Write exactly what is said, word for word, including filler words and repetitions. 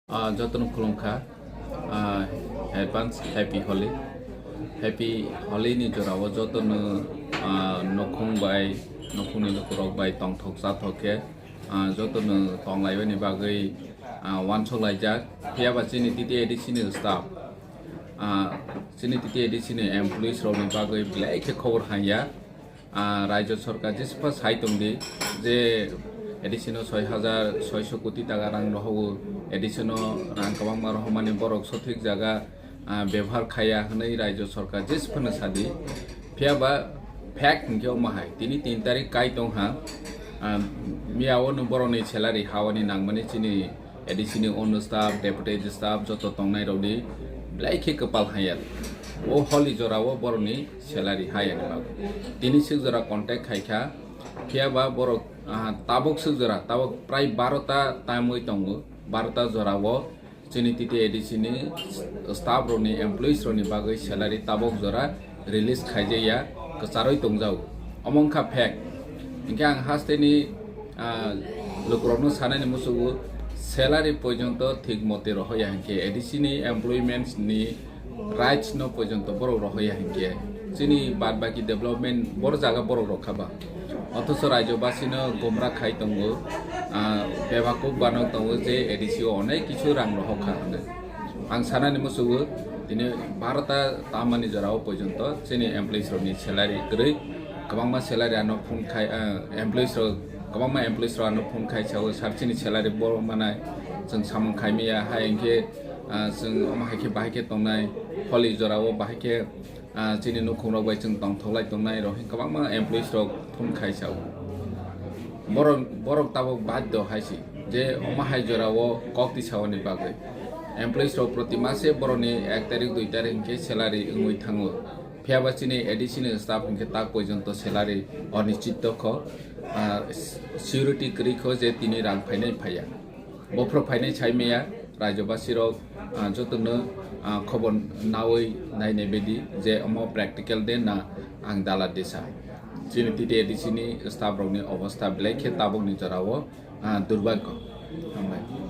Ah, jotono khulumkha. Ah, advance happy Holi. Happy Holi ni jorao jotono, ah, nokhung bai, nokhungni lukurok bai tongthok chathok khe, ah, jotono tonglaibani bagwi, ah, wansuk laijak. Phiya ba chini T T A D C ni staff, ah, chini T T A D C ni employees rokni bagwi belai khe khobor hamya. Ah, Rajya Sarkar jespa sai tongdi je A D C no soi hajar soiso koti taka rang rohogo, A D C no rang kwbangma rohormani borok sothik jaga, ah, bebohar khaiya hwnwi Rajya Sarkar jesphano sadi. Phiya ba fact hinkhe omo hai, tini tin tarik kai tongha, ah, miyao no borokni salary hawani nangmani chini A D C ni ono staff, deputy staff joto tongnai rokni belai khe kwpal hamya. O Holi jorao borokni salary hayani bagwi. Tini swk jora contact khaikha, phiya ba borok, ah, tabuk swk jora, tabuk prai baro ta tamwi tongo, baro ta jorao chini T T A D C ni staff rokni, employees rokni bagwi salary tabuk jora release khaijaya, kwcharwi tongjago. Omo wngkha fact. Hinkhe ang hasteni, ah, lukurokno sanani musugo, salary porjonto thik mote rohoya hinkhe A D C ni employments ni rights no porjonto borok rohoya hinkhe chini bad baki development bor jaga borok rokha ba. Othocho Rajya basino gomra khai tongo, ah, bebakuk banok tongo je A D C o onek kichu rang rohokha hwnwi. Ang sanani musugo, tini baro ta tamani jorao porjonto chini employees rokni salary kwrwi, kwbangma salary ano phone khai, ah, employees rok, kwbangma employees rok ano phone khai sao, sir chini salary bo manai, chwng samung khai maya, hai hinkhe, ah, chwng omo hai khe bahai khe tongnai, Holi jorao bahai khe, ah, chini nukhung rok bai chwng tongthok lai tongnai rok hinkhe kwbangma employees rok phone khai sao. Borok, borok tabuk baddo hai si je omo hai jorao kok tisaoni bagwi. Employees rok proti mase borokni ek tarik, dui tarik hinkhe salary wngwi thango. Phiya ba chini A D C ni staff hinkhe tak porjonto salary onischit tokho, ah, security kwrwi kho je tini rang phainai phaiya. Bophro phainai sai maya, Rajya basirok, ah, jotono, ah, khobor nawi nainai bedi je omo practical de na ang dala desa. Chini T T A D C ni staff rokni obostha belai khe tabukni jorao, ah, durbhagyo. Hambai.